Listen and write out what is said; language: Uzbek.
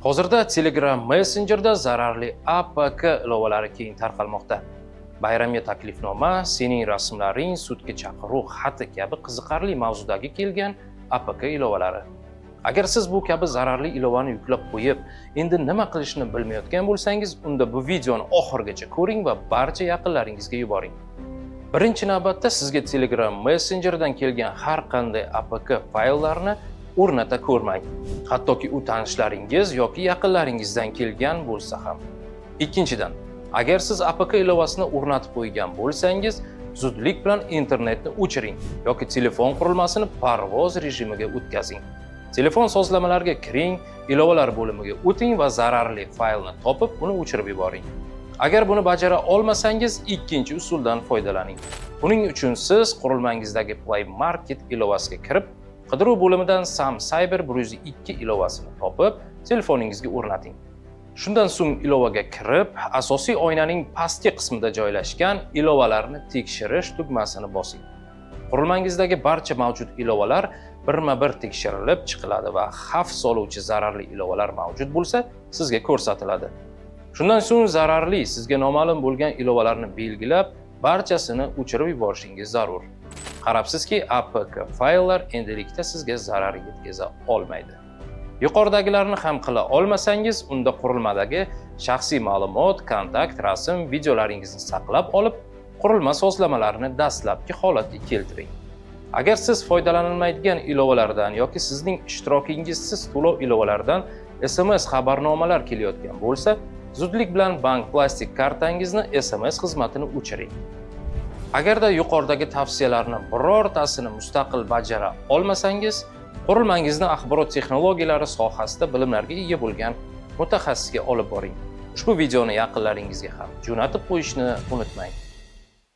Hozirda Telegram messenjerida zararli APK ilovalari keng tarqalmoqda. Bayramga taklifnoma, sening rasmlaring, sudga chaqiruv xati kabi qiziqarli mavzudagi kelgan APK ilovalari. Agar siz bu kabi zararli ilovani yuklab qo'yib, endi nima qilishni bilmayotgan bo'lsangiz, unda bu videoni oxirigacha ko'ring va barcha yaqinlaringizga yuboring. Birinchi navbatda sizga Telegram messenjeridan kelgan har qanday APK fayllarni o'rnata ko'rmang. Hattoki u tanishlaringiz yoki yaqinlaringizdan kelgan bo'lsa ham. Ikkinchidan, agar siz APK ilovasini o'rnatib qo'ygan bo'lsangiz, zudlik bilan internetni o'chiring yoki telefon qurilmasini parvoz rejimiga o'tkazing. Telefon sozlamalariga kiring, ilovalar bo'limiga o'ting va zararli faylni topib, uni o'chirib yuboring. Agar buni bajara olmasangiz, ikkinchi usuldan foydalaning. Buning uchun siz qurilmangizdagi Play Market ilovasiga kirib, qidiruv bo'limidan SamCyber 102 ilovasini topib, telefoningizga o'rnating. Shundan so'ng ilovaga kirib, asosiy oynaning pastki qismida joylashgan ilovalarni tekshirish tugmasini bosing. Qurilmangizdagi barcha mavjud ilovalar birma-bir tekshirilib chiqiladi va xavf soluvchi zararli ilovalar mavjud bo'lsa, sizga ko'rsatiladi. Shundan so'ng zararli, sizga noma'lum bo'lgan ilovalarni belgilab, barchasini o'chirib yuborishingiz zarur. Qarabsizki, APK fayllar endilikda sizga zarar yetkaza olmaydi. Yuqoridagilarni ham qila olmasangiz, unda qurilmadagi shaxsiy ma'lumot, kontakt, rasm, videolaringizni saqlab olib, qurilma sozlamalarini dastlabki holatga keltiring. Agar siz foydalanilmaydigan ilovalardan yoki sizning ishtirokingizsiz to'lov ilovalaridan SMS xabarnomalar kelayotgan bo'lsa, zudlik bilan bank plastik kartangizni SMS xizmatini o'chiring. Agarda yuqoridagi tavsiyalarni birortasini mustaqil bajara olmasangiz, qurilmangizni axborot texnologiyalari sohasida bilimlarga ega bo'lgan mutaxassisga olib boring. Ushbu videoni yaqinlaringizga ham jo'natib qo'yishni unutmang.